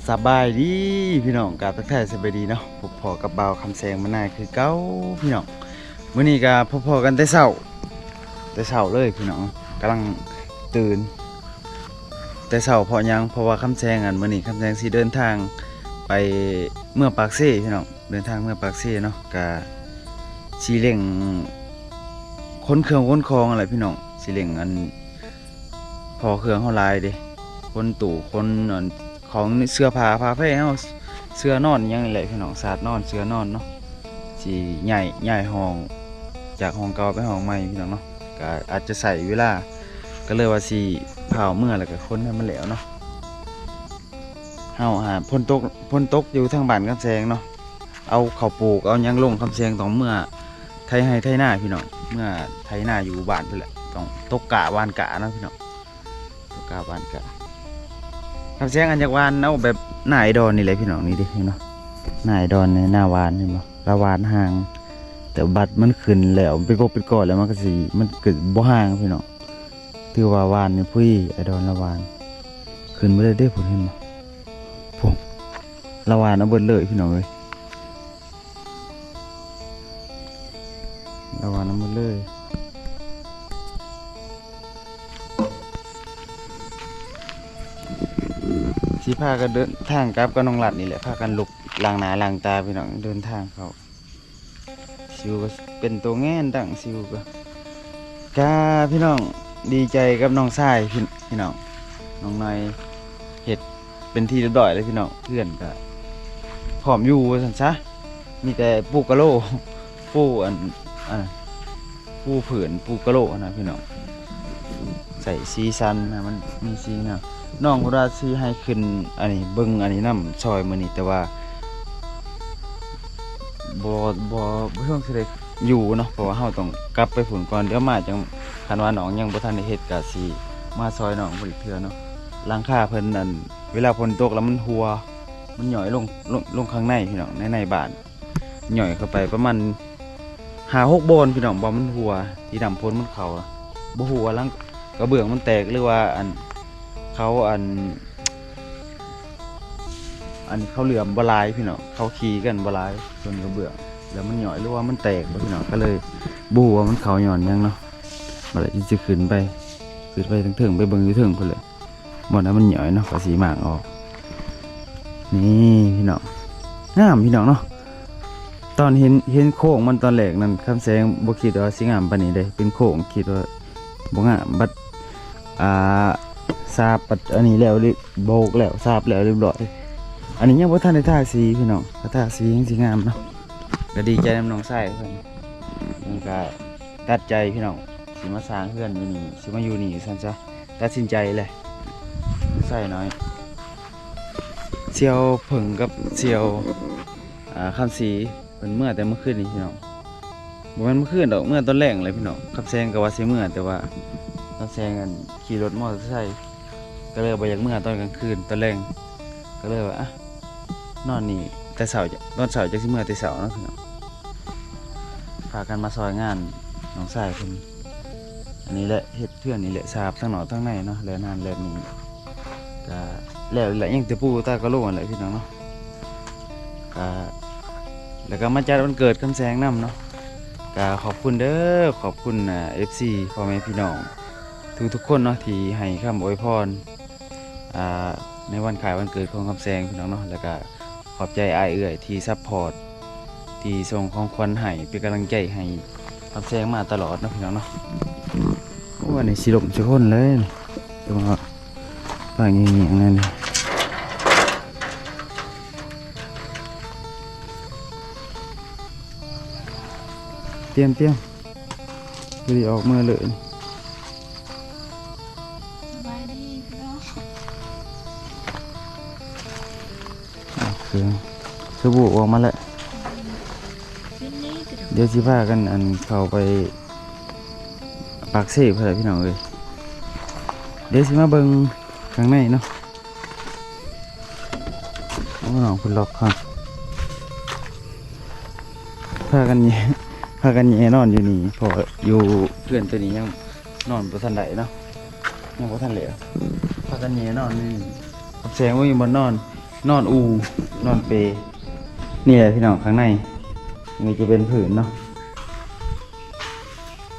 ສະບາຍດີພີ່ນ້ອງ ກາບທັກທາຍສະບາຍດີເນາະ, ພົບພໍ້ກັບບ່າວຄຳແສງມານາຄືເກົ່າພີ່ນ້ອງ. ມື້ນີ້ກະພົບພໍ້ກັນແຕ່ເຊົ້າ ແຕ່ເຊົ້າເລີຍພີ່ນ້ອງ, ກຳລັງຕື່ນແຕ່ເຊົ້າ. ເພາະຫຍັງ? ເພາະວ່າຄຳແສງ ອັນ ມື້ນີ້ຄຳແສງຊິເດີນທາງໄປເມືອງປາກເຊພີ່ນ້ອງ, ເດີນທາງເມືອງປາກເຊເນາະ, ກະຊິເລັ່ງຂົນເຄື່ອງຂົນຂອງຫັ້ນແຫຼະພີ່ນ້ອງ, ຊິເລັ່ງ ອັນ ເພາະເຄື່ອງເຮົາຫຼາຍເດ້, ຂົນຕູ້ ຂົນ ອັນ ຂອງເສື້ອຜ້າ ຜ້າແພເຮົາ ເສື້ອນອນຫຍັງນີ້ແຫຼະພີ່ນ້ອງ, ສາດນອນ ເສື້ອນອນເນາະ, ຊິຍ້າຍ ຍ້າຍຫ້ອງ ຈາກຫ້ອງເກົ່າໄປຫ້ອງໃໝ່ພີ່ນ້ອງເນາະ, ກະອາດຈະໃຊ້ເວລາ ກະເລີຍວ່າຊິຟ້າວເມືອ ແລ້ວກະຂົນໃຫ້ມັນແລ້ວເນາະ. ເຮົາຫາ ຝົນຕົກ ຝົນຕົກຢູ່ທາງບ້ານຄຳແສງເນາະ, ເອົາເຂົ້າປູກ ເອົາຫຍັງລົງ ຄຳແສງຕ້ອງເມືອໄຖໄຮ່ໄຖນາພີ່ນ້ອງ, ເມືອໄຖນາຢູ່ບ້ານພຸ້ນແຫຼະ, ຕ້ອງຕົກກ້າຫວ່ານກ້າເນາະພີ່ນ້ອງ, ຕົກກ້າຫວ່ານກ້າ. ຄຳແສງ ອັນ ຢາກຫວ່ານເອົາແບບນາອ້າຍດອນນີ້ແຫຼະພີ່ນ້ອງ, ນີ້ເດ້ເຫັນບໍ່ ນາອ້າຍດອນນີ້ ນາຫວ່ານ ເຫັນບໍ່, ລາວຫວ່ານຫ່າງ ແຕ່ບັດມັນຂຶ້ນແລ້ວເປັນກົກເປັນກ້ອນແລ້ວ ມັນກະຊິ ມັນກະບໍ່ຫ່າງພີ່ນ້ອງ. ຖືວ່າຫວ່ານນີ້ ພຸ້ຍ ອ້າຍດອນລາວຫວ່ານ ຂຶ້ນມາເລີຍເດ້ ພຸ້ນ ເຫັນບໍ່ ພຸ້ນ ລາວຫວ່ານເອົາເບິດເລີຍພີ່ນ້ອງເອີຍ, ລາວຫວ່ານເອົາເບິດເລີຍ. ຊິພາກັນເດີນທາງກັບກັບນ້ອງລັດນີ້ແຫຼະ, ພາກັນລຸກລ້າງໜ້າລ້າງຕາພີ່ນ້ອງ, ເດີນທາງເຂົ້າ ຊິວກໍເປັນໂຕແງນດັງ ຊິວກໍ ກະພີ່ນ້ອງ ດີໃຈກັບນ້ອງຊາຍ ພີ່ ພີ່ນ້ອງ, ນ້ອງນ້ອຍເຮັດເປັນທີ່ຮຽບຮ້ອຍແລ້ວພີ່ນ້ອງ, ເຮືອນກະພ້ອມຢູ່ວ່າຊັ້ນຊະ, ມີແຕ່ປູກະໂລ ປູ ອັນ ອັນ ປູພື້ນປູກະໂລຫັ້ນນະພີ່ນ້ອງ, ໃສ່ສີສັນໃຫ້ມັນມີສີງາມ. ນ້ອງເພິ່ນວ່າຊິໃຫ້ຂຶ້ນ ອັນນີ້ ເບິ່ງອັນນີ້ນຳ ຊ່ອຍມື້ນີ້, ແຕ່ວ່າບໍ່ ບໍ່ ບໍ່ເຖິງຊິໄດ້ຢູ່ເນາະ, ເພາະວ່າເຮົາຕ້ອງກັບໄປພຸ້ນກ່ອນ, ດຽວມາຈັ່ງ ຄັນວ່ານ້ອງຍັງບໍ່ທັນໄດ້ເຮັດ ກະຊິມາຊ່ອຍນ້ອງເພິ່ນອີກເທື່ອເນາະ. ຫຼັງຄາເພິ່ນ ອັນ ເວລາຝົນຕົກແລ້ວມັນຮົ່ວ ມັນຫຍ້ອຍລົງ ລົງ ລົງຂ້າງໃນພີ່ນ້ອງ, ໃນ ໃນບ້ານ ຫຍ້ອຍເຂົ້າໄປປະມານຫ້າຫົກບ່ອນພີ່ນ້ອງ, ບ່ອນມັນຮົ່ວ ທີ່ນ້ຳຝົນມັນເຂົ້າ, ບໍ່ຮູ້ວ່າຫຼັງກະເບື້ອງມັນແຕກ ຫຼືວ່າ ອັນ ເຂົາ ອັນ ອັນ ເຂົາເຫຼື້ອມບໍ່ຫຼາຍພີ່ນ້ອງ, ເຂົາຂີ່ກັນບໍ່ຫຼາຍ ສ່ວນກະເບື້ອງ ແລ້ວມັນຫຍ້ອຍ ຫຼືວ່າມັນແຕກບໍ່ພີ່ນ້ອງ, ກະເລີຍບໍ່ຮູ້ວ່າມັນເຂົ້າຍ້ອນຫຍັງເນາະ. ບັດນີ້ຊິຂຶ້ນໄປ ຂຶ້ນໄປເທິງໆ ໄປເບິ່ງຢູ່ເທິງພຸ້ນເລີຍ. ບ່ອນໃດມັນຫຍ້ອຍເນາະ ກໍຊິມ້າງອອກ. ນີ້ພີ່ນ້ອງ ງາມພີ່ນ້ອງເນາະ, ຕອນເຫັນ ເຫັນໂຄງມັນຕອນແລກນັ້ນ ຄຳແສງບໍ່ຄິດວ່າຊິງາມປານນີ້ເດ້, ເປັນໂຄງຄິດວ່າບໍ່ງາມ, ບັດ ອ່າ ສາບ ບັດອັນນີ້ແລ້ວ ໂບກແລ້ວ ສາບແລ້ວຮຽບຮ້ອຍ. ອັນນີ້ຍັງບໍ່ທັນໄດ້ທາຊິພີ່ນ້ອງ, ຖ້າທາຊິຍັງຊິງາມເນາະ. ກໍດີໃຈນຳນ້ອງຊາຍເພິ່ນ ເພິ່ນກໍຕັດໃຈພີ່ນ້ອງ ຊິມາສ້າງເຮືອນຢູ່ນີ້ ຊິມາຢູ່ນີ້ຊັ້ນຊະ. ຕັດສິນໃຈແຫຼະ ໃສ່ໜ້ອຍ. ສ່ຽວເຜິ້ງກັບສ່ຽວ ອ່າ ຄຳສີ ເພິ່ນເມືອແຕ່ມື້ຄືນນີ້ພີ່ນ້ອງ, ບໍ່ແມ່ນມື້ຄືນດອກ ເມືອຕອນແລງແຫຼະພີ່ນ້ອງ. ຄຳແສງກໍວ່າຊິເມືອ ແຕ່ວ່າຄຳແສງ ອັນ ຂີ່ລົດມໍເຕີໄຊ ກໍເລີຍບໍ່ຢາກເມືອຕອນກາງຄືນ ຕອນແລງ ກໍເລີຍວ່າ ອ່ະ ນອນນີ້ແຕ່ເຊົ້າ ຕອນເຊົ້າຈັ່ງຊິເມືອແຕ່ເຊົ້າເນາະພີ່ນ້ອງ. ພາກັນມາຊ່ອຍງານນ້ອງຊາຍເພິ່ນ ອັນນີ້ແຫຼະ ເຮັດເຮືອນນີ້ແຫຼະ ສາບທັງນອກທັງໃນເນາະ, ແລ່ນຫັ້ນແລ່ນນີ້ ກະແລ້ວແຫຼະ, ຍັງແຕ່ປູຕາກະໂລຫັ້ນແຫຼະພີ່ນ້ອງເນາະ. ກະ ແລ້ວກໍມາຈັດວັນເກີດຄຳແສງນຳເນາະ. ກະຂອບຄຸນເດີ ຂອບຄຸນ ອ່າ ເອັຟຊີ ພໍ່ແມ່ພີ່ນ້ອງທຸກໆຄົນເນາະ ທີ່ໃຫ້ຄຳອວຍພອນ ອ່າ ໃນວັນຄ້າຍວັນເກີດຂອງຄຳແສງພີ່ນ້ອງເນາະ, ແລ້ວກະຂອບໃຈອ້າຍເອື້ອຍທີ່ຊັບພອດ ທີ່ສົ່ງຂອງຂວັນໃຫ້ ເປັນກຳລັງໃຈໃຫ້ຄຳແສງມາຕະຫຼອດເນາະພີ່ນ້ອງເນາະ. ໂອ້ ອັນນີ້ຊິລົ້ມໃສ່ຄົນເລີຍ ແຕ່ວ່າປາງງຽງໆ ນັ້ນ ຕຽມໆ ບໍ່ໄດ້ອອກເມືອເລີຍ. ສະບາຍດີພີ່ນ້ອງ. ອ່ະ ຄື ສະບູ່ອອກມາແລ້ວ. ດຽວຊິພາກັນ ອັນ ເຂົ້າໄປປາກເຊພຸ້ນແຫຼະພີ່ນ້ອງເອີຍ. ດຽວຊິມາເບິ່ງຂ້າງໃນເນາະ. ໂອ້ ນ້ອງເພິ່ນລັອກເຮົາ ພາກັນແຍ່ ພາກັນແຍ່ນອນຢູ່ນີ້ ເພາະວ່າຢູ່ເຮືອນໂຕນີ້ຍັງນອນບໍ່ທັນໄດ້ເນາະ ຍັງບໍ່ທັນແລ້ວ. ພາກັນແຍ່ນອນຢູ່ນີ້ ຄຳແສງບໍ່ມີບ່ອນນອນ. ນອນອູ່ ນອນເປ. ນີ້ແຫຼະພີ່ນ້ອງ ຂ້າງໃນນີ້ຈະເປັນພື້ນເນາະ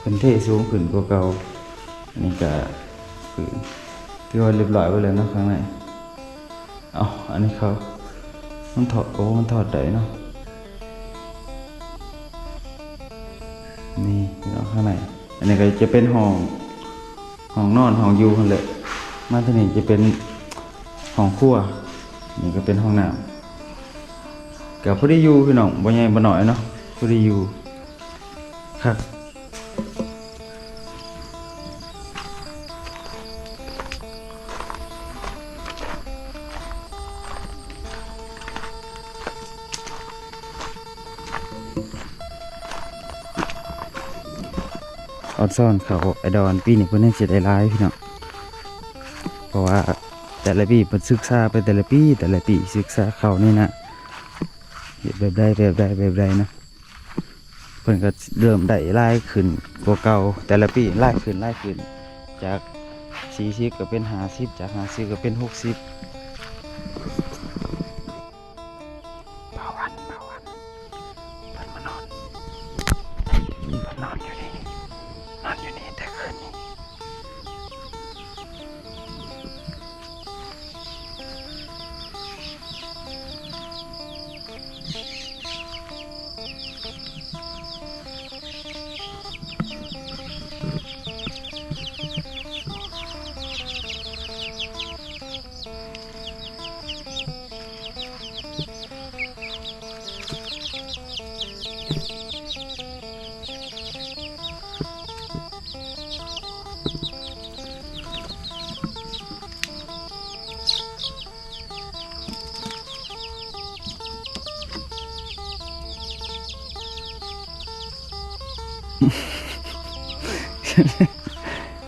ເພິ່ນເທສູງຂຶ້ນກວ່າເກົ່າ. ອັນນີ້ກະພື້ນ ຖືວ່າລຽບຮ້ອຍເບິດແລ້ວເນາະ ຂ້າງໃນ. ເອົາ ອັນນີ້ເຂົາ ມັນຖອດ ໂອ້ ມັນຖອດໄດ້ເນາະ. ນີ້ພີ່ນ້ອງ ຂ້າງໃນ ອັນນີ້ກໍຈະເປັນຫ້ອງ ຫ້ອງນອນ ຫ້ອງຢູ່ຫັ້ນແຫຼະ. ມາທາງນີ້ຈະເປັນຫ້ອງຄົວ ນີ້ກໍເປັນຫ້ອງນ້ຳ. ກໍພໍດີຢູ່ພີ່ນ້ອງ ບໍ່ໃຫຍ່ບໍ່ນ້ອຍເນາະ ພໍດີຢູ່ຄັກ. ອອນຊອນເຂົ້າໄອດອນ ປີນີ້ເພິ່ນຍັງຊິໄດ້ຫຼາຍພີ່ນ້ອງ ເພາະວ່າແຕ່ລະປີເພິ່ນສຶກສາໄປແຕ່ລະປີ ແຕ່ລະປີສຶກສາເຂົ້ານີ້ນະ ເຮັດແບບໃດ ແບບໃດ ແບບໃດນະ. ເພິ່ນກໍເລີ່ມໄດ້ຫຼາຍຂຶ້ນກວ່າເກົ່າ ແຕ່ລະປີຫຼາຍຂຶ້ນ ຫຼາຍຂຶ້ນ ຈາກສີ່ສິບກໍເປັນຫ້າສິບ ຈາກຫ້າສິບກໍເປັນຫົກສິບ. ບ່າວອັນ ບ່າວອັນ ເພິ່ນມານອນ ເພິ່ນນອນຢູ່ນີ້ ນອນຢູ່ນີ້ແຕ່ຄືນນີ້.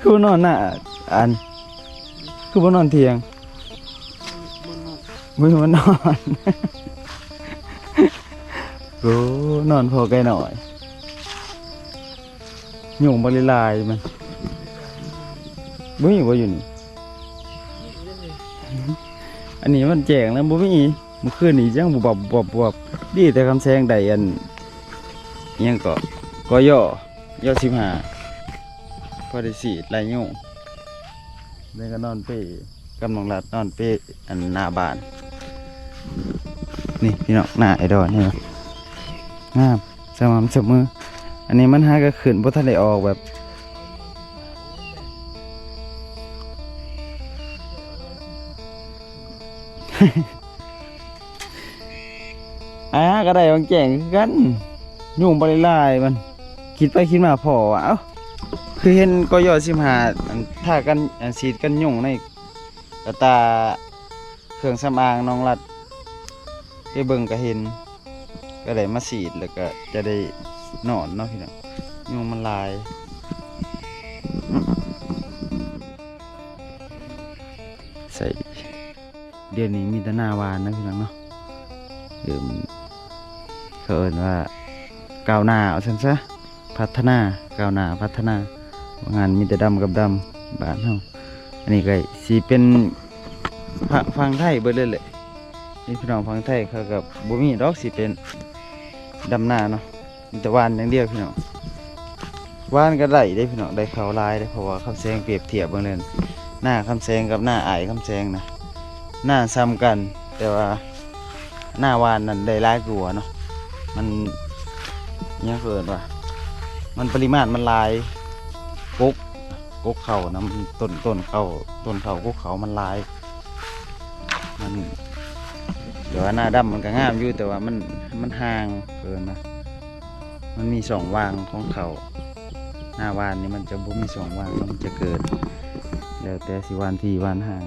ຄືນອນນະ ອັນ ຄືບໍ່ນອນທ່ຽງ? ບໍ່ນອນ ບໍ່ນອນ. ໂອ້ ນອນພໍ້ໄກ່ນ້ອຍ. ຍຸງບັກຫຼາຍໆ ມັນ ບໍ່ມີບໍ່ຢູ່ນີ້? ອັນນີ້ມັນແຈ້ງແລ້ວ ບໍ່ມີ. ມື້ຄືນນີ້ຍັງບວບໆ ດີແຕ່ຄຳແສງໄດ້ອັນ ຫຍັງເກາະ ກຢ ຢ ສິບຫ້າ ພໍໄດ້ສີດໄລ່ຍຸງ. ແລ້ວກໍນອນເປ ກຳລັງລັດນອນເປ ອັນໜ້າບ້ານ. ນີ້ພີ່ນ້ອງ ໜ້າໄອດອນ ເຫັນບໍ່? ງາມ ສະໝ່ຳສະເໝີ. ອັນນີ້ມັນຫາກໍຂຶ້ນ ບໍ່ທັນໄດ້ອອກແບບ ອາ ກໍໄດ້ບາງແຈ້ງຄືກັນ. ຍຸງບໍ່ໄດ້ຫຼາຍ ມັນ ຄິດໄປຄິດມາພໍ້ວ່າ ເອົ້າ ຄືເຫັນ ກຢ ສິບຫ້າ ອັນ ທາກັນ ອັນ ສີດກັນຍຸງໃນກະຕ່າເຄື່ອງສຳອາງນ້ອງລັດ ໄປເບິ່ງກໍເຫັນ ກໍໄດ້ມາສີດ ແລ້ວກໍຈະໄດ້ນອນເນາະພີ່ນ້ອງ ຍຸງມັນຫຼາຍ. ໃສ່ ດຽວນີ້ມີແຕ່ນາຫວ່ານນະພີ່ນ້ອງເນາະ. ເອີ ເຂົາເອີ້ນວ່າກ້າວໜ້າວ່າຊັ້ນຊະ ພັດທະນາ ກ້າວໜ້າພັດທະນາ. ວ່າງານມີແຕ່ດຳກັບດຳບ້ານເຮົາ. ອັນນີ້ກໍຊິເປັນ ຝັ່ງ ຝັ່ງໄທເບິດເລີຍແຫຼະ. ນີ້ພີ່ນ້ອງຝັ່ງໄທເຂົາກໍບໍ່ມີດອກ ຊິເປັນດຳນາເນາະ. ມີແຕ່ຫວ່ານຢ່າງດຽວພີ່ນ້ອງ. ຫວ່ານກໍໄດ້ເດ້ພີ່ນ້ອງ ໄດ້ເຂົ້າຫຼາຍເດ້ ເພາະວ່າຄຳແສງປຽບທຽບເບິ່ງແລ້ວ ໜ້າຄຳແສງກັບໜ້າອ້າຍຄຳແສງນະ ໜ້າສ່ຳກັນ ແຕ່ວ່າໜ້າຫວ່ານນັ້ນໄດ້ຫຼາຍກວ່າເນາະ. ມັນ ຫຍັງເຂົາເອີ້ນວ່າ ມັນປະລິມານມັນຫຼາຍ ກົກ ກົກເຂົ້ານຳ ຕົ້ນ ຕົ້ນເຂົ້າ ຕົ້ນເຂົ້າ ກົກເຂົ້າມັນຫຼາຍ. ມັນ ແຕ່ວ່າໜ້າດຳມັນກໍງາມຢູ່ ແຕ່ວ່າມັນ ມັນຫ່າງ ເອີ້ນວ່າ ມັນມີຊ່ອງວ່າງຂອງເຂົ້າ. ໜ້າຫວ່ານນີ້ມັນຈະບໍ່ມີຊ່ອງວ່າງ ມັນຈະເກີດ ແລ້ວແຕ່ຊິຫວ່ານທີ່ຫວ່ານຫ່າງ.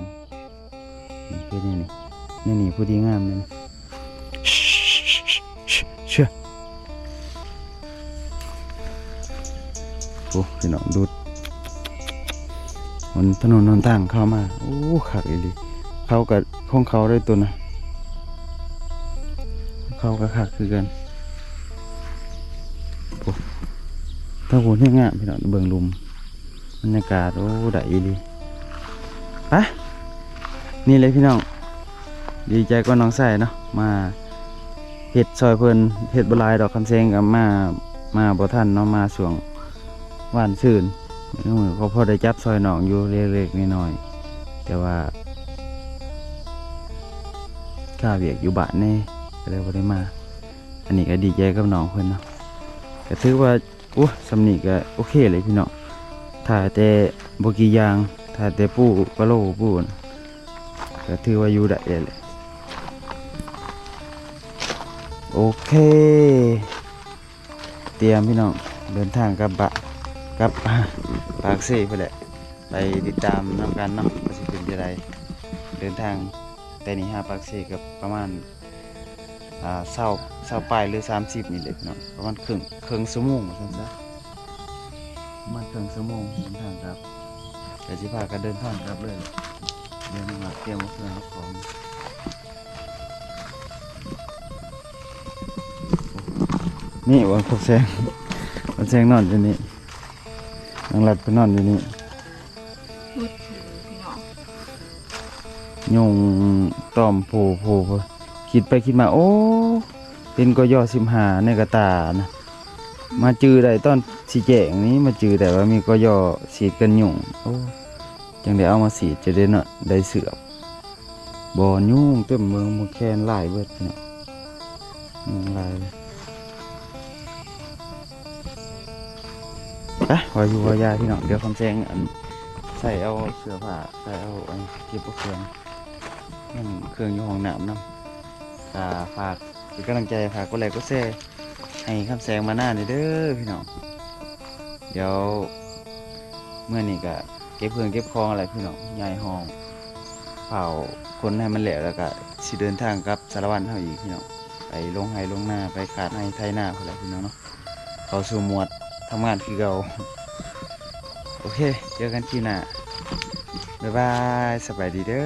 ນີ້ຄືນີ້ ນີ້ ນີ້ ນີ້ ຜູ້ດີງາມນີ້ ເຊື່ອ ໂອ້ ພີ່ນ້ອງດູດ ມັນຖະໜົນຫົນທາງເຂົ້າມາ. ໂອ້ ຄັກອີ່ຫຼີ. ເຂົາກໍຂອງເຂົາໄດ້ຕົວນະ ເຂົາກໍຄັກຄືກັນ. ໂອ້ ທາງພຸ້ນແຮງງາມພີ່ນ້ອງ ເບິ່ງລຸ່ມ ບັນຍາກາດ ໂອ້ ໄດ້ອີ່ຫຼີ. ໄປ ນີ້ເລີຍພີ່ນ້ອງ. ດີໃຈກັບນ້ອງຊາຍເນາະ ມາເຮັດຊ່ອຍເພິ່ນ. ເຮັດບໍ່ຫຼາຍດອກ ຄຳແສງກໍມາ ມາບໍ່ທັນເນາະ ມາຊ່ວງວານຊືນ. ເອີ ກໍພໍໄດ້ຈັບຊ່ອຍນ້ອງຢູ່ເລັກໆນ້ອຍໆ ແຕ່ວ່າຄາວຽກຢູ່ບ້ານແດ່ ກໍເລີຍບໍ່ໄດ້ມາ. ອັນນີ້ກໍດີໃຈກັບນ້ອງເພິ່ນເນາະ ກໍຖືວ່າ ໂອ້ ສ່ຳນີ້ກໍໂອເຄເລີຍພີ່ນ້ອງ. ຖ້າແຕ່ບໍ່ກີ່ຢ່າງ ຖ້າແຕ່ປູກະໂລປູ ກໍຖືວ່າຢູ່ໄດ້ແຫຼະ. ໂອເຄ ຕຽມພີ່ນ້ອງ ເດີນທາງກັບບະ ກັບປາກເຊພຸ້ນແຫຼະ. ໄປຕິດຕາມນຳກັນເນາະ ວ່າຊິເປັນຈັ່ງໃດ. ເດີນທາງແຕ່ນີ້ຫາປາກເຊກໍປະມານ ອ່າ ຊາວ ຊາວປາຍ ຫຼື ສາມສິບນີ້ແຫຼະພີ່ນ້ອງ ປະມານເຄິ່ງ ເຄິ່ງຊົ່ວໂມງວ່າຊັ້ນຊະ ປະມານເຄິ່ງຊົ່ວໂມງເດີນທາງກັບ. ກໍຊິພາກັນເດີນທາງກັບເລີຍ ດຽວນ້ອງລັດຕຽມເອົາເຄື່ອງເອົາຂອງ. ນີ້ວ່າ ຄຳແສງ ຄຳແສງນອນຢູ່ນີ້ ນ້ອງລັດໄປນອນຢູ່ນີ້. ໝົດຜູ້ພີ່ນ້ອງ ຍຸງຕ້ອມຜູ້ ຜູ້ ຜູ້ ຄິດໄປຄິດມາ ໂອ້ ເປັນ ກຍ ສິບຫ້າ ໃນກະຕານະ ມາຈື່ໄດ້ຕອນຊິແຈ້ງນີ້ ມາຈື່ໄດ້ວ່າມີ ກຍ ສີດກັນຍຸງ. ໂອ້ ຈັ່ງໄດ້ເອົາມາສີດ ຈະໄດ້ເນາະ ໄດ້ເຊືອກ. ບໍ່ ຍຸງເຕັມເມືອງ ເມືອງແຄນຫຼາຍເບິດເນາະ ຍຸງຫຼາຍ. ໄປ ວ່າຢູ່ວ່າຢາພີ່ນ້ອງ ດຽວຄຳແສງ ອັນ ໃສ່ເອົາເສື້ອຜ້າ ໃສ່ເອົາ ອັນ ເກັບເອົາເຄື່ອງ ຍັງເຄື່ອງຢູ່ຫ້ອງນ້ຳນຳ. ກໍຝາກເປັນກຳລັງໃຈ ຝາກກົດໄລກົດແຊ ໃຫ້ຄຳແສງມານານີ້ເດີພີ່ນ້ອງ. ດຽວເມື່ອນີ້ກະເກັບເຄື່ອງເກັບຂອງແຫຼະພີ່ນ້ອງ ຍ້າຍຫ້ອງ ເຝົ້າຄົນໃຫ້ມັນແລ້ວ ແລ້ວກະຊິເດີນທາງກັບສາລະວັນເຮົາອີກພີ່ນ້ອງ ໄປລົງໄຮ່ລົງນາ ໄປຄາດໄຮ່ໄຖນາພຸ້ນແຫຼະພີ່ນ້ອງເນາະ ເຂົ້າສູ່ໝວດທຳງານຄືເກົ່າ. ໂອເຄ ເຈີກັນຄລິບໜ້າ ບາຍບາຍ ສະບາຍດີເດີ.